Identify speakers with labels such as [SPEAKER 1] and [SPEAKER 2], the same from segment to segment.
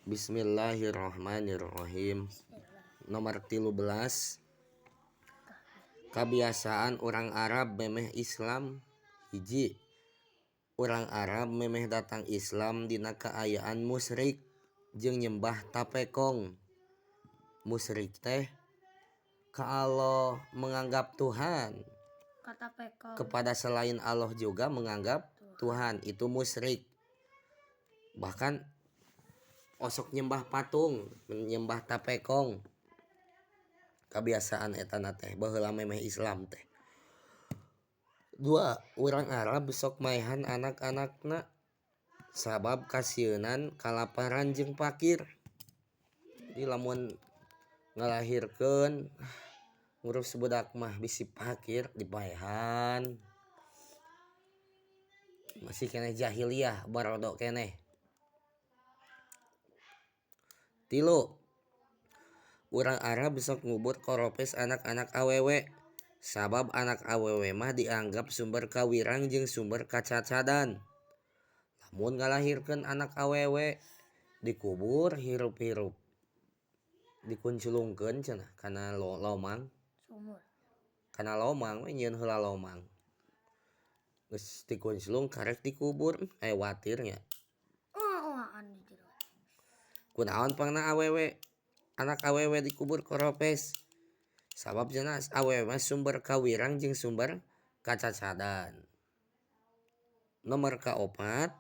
[SPEAKER 1] Bismillahirrahmanirrahim. Nomor 13, kabiasaan orang Arab memeh Islam. Hiji, orang Arab memeh datang Islam dina kaayaan musyrik jeung nyembah tapekong. Musyrik teh kalau menganggap Tuhan
[SPEAKER 2] Kata pekong.
[SPEAKER 1] Kepada selain Allah juga menganggap Tuhan, itu musyrik. Bahkan osok nyembah patung, menyembah tapekong. Kebiasaan eta teh baheula memeh Islam teh. Dua, orang Arab sok maehan anak-anakna sabab kasieunan kalaparan jeung fakir. Jadi lamun ngalahirkeun, ngurus budak mah bisi fakir, dipaehan. Masih keneh jahiliyah, barodo keneh. Tilu, urang Arab sok ngubur koropes anak-anak awewe sabab anak awewe mah dianggap sumber kawirang jeung sumber kacacadan. Lamun ngalahirkeun anak awewe dikubur hirup-hirup, dikunculungkeun cenah kana lomang.
[SPEAKER 2] Sumur.
[SPEAKER 1] Kana lomang we, nyieun heula lomang, geus dikunclung karek dikubur, aya watirnya.
[SPEAKER 2] Oh, di jero.
[SPEAKER 1] Kunaon pangna awewe, anak awewe dikubur koropes? Sabab cenah awewe mah sumber kawirang jeung sumber kacacadan. Nomor kaopat,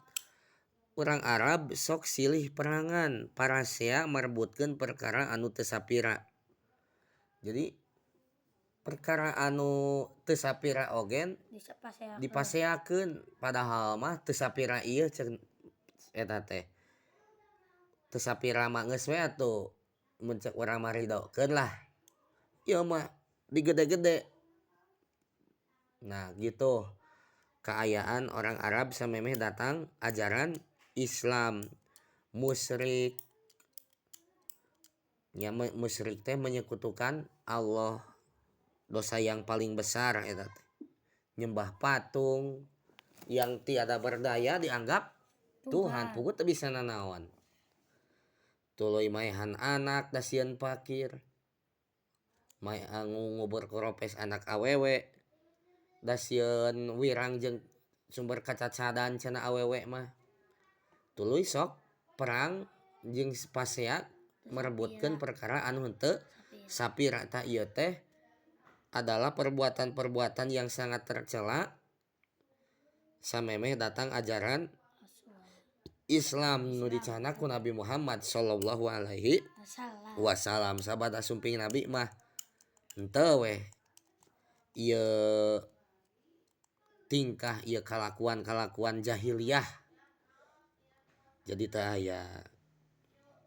[SPEAKER 1] urang Arab sok silih perangan, parasea merebutkeun perkara anu teu sapira. Jadi perkara anu teu sapira oge
[SPEAKER 2] Dipaseakeun.
[SPEAKER 1] Dipaseakeun, padahal mah teu sapira ieu cek eta teh. Teu sapira mah geus we atuh, mun cek urang mah ridokeun lah. Ieu mah digede-gede. Nah, gitu kaayaan orang Arab samemeh datang ajaran Islam. Musyrik nya, musyrik teh menyekutukan Allah, dosa yang paling besar eta teh. Nyembah patung yang tiada berdaya dianggap Tuhan, puguh teu bisa nanaon. Tuluy maehan anak da sieun fakir. Mae ngubur koropes anak awewe da sieun wirang jeung sumber kacacadan cenah awewe mah. Tuluy sok perang jeung pasea merebutkeun perkara anu henteu sapira. Tah, ieu teh adalah perbuatan-perbuatan yang sangat tercela samemeh datang ajaran Islam nu dicandak ku Nabi Muhammad sallallahu alaihi
[SPEAKER 2] Wasallam.
[SPEAKER 1] wasallam. Sabada sumping Nabi mah henteu weh ieu tingkah, ieu kalakuan-kalakuan jahiliyah jadi teu aya.